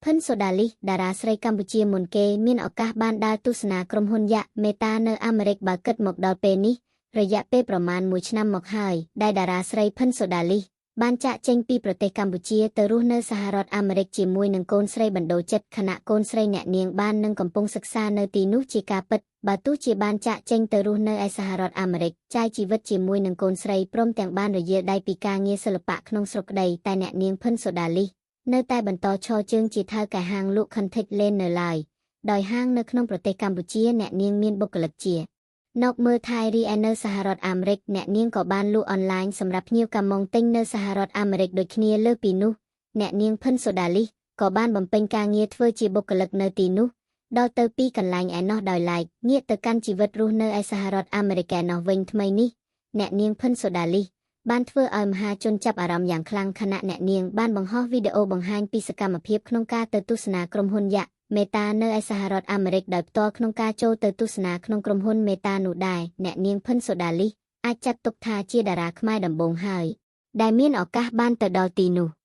ភិនសូដាលីសតារាស្រីកម្ពុជាមុនគេមានឱកាសបានដើរទស្សនាក្រុមហ៊ុនយក្សមេតានៅអាមេរិកបើគិតមកដល់ពេលនេះរយៈពេលប្រមាណមួយឆ្នាំមកហើយដែលតារាស្រីភិនសូដាលីសបានចាកចេញពីប្រទេសកម្ពុជាទៅរស់នៅសហរដ្ឋអាមេរិកជាមួយនឹងកូនស្រីបណ្ដូលចិត្តខណៈកូនស្រីអ្នកនាងបាននឹងកំពុងសិក្សានៅទីនោះជាការពិតបើទោះជាបានចាកចេញទៅរស់នៅឯសហរដ្ឋអាមេរិកចាយជីវិតជាមួយនឹងកូនស្រីព្រមទាំងបានរយាលដៃពីការងារសិល្បៈក្នុងស្រុកក្តីតែអ្នកនាងភិនសូដាលីសនៅតែបន្តឈរជើងជាថៅកែហាងលក់ contact lens នៅឡើយដោយហាងនៅក្នុងប្រទេសកម្ពុជាអ្នកនាងមានបុគ្គលិកជា នកមើលថែរីឯនៅសហរដ្ឋអាមេរិកអ្នកនាងក៏បានលក់អនឡាញសម្រាប់ភ្ញៀវកម្មងទិញនៅសហរដ្ឋអាមេរិកដូចគ្នាលើសពីនោះអ្នកនាងភិនសូដាលីសក៏បានបំពេញការងារធ្វើជាបុគ្គលិកនៅទីនោះដល់ទៅពីរកន្លែងឯណោះដោយឡែកងាកទៅកាន់ជីវិតរស់នៅឯសហរដ្ឋអាមេរិកឯណោះវិញថ្មីនេះអ្នកនាងភិនសូដាលីសបានធ្វើឲ្យមហាជនចាប់អារម្មណ៍យ៉ាងខ្លាំងខណៈអ្នកនាងបានបង្ហោះវីដេអូបង្ហាញពីសកម្មភាពក្នុងការទៅទស្សនាក្រុមហ៊ុនយក្សមេតានៅឯសហរដ្ឋអាមេរិកដោយផ្ទាល់ក្នុងការចូលទៅទស្សនាក្នុងក្រុមហ៊ុនមេតានោះដែរអ្នកនាងភិនសូដាលីសអាចចាត់ទុកថាជាតារាខ្មែរដំបូងហើយដែលមានឱកាសបានទៅដល់ទីនោះ។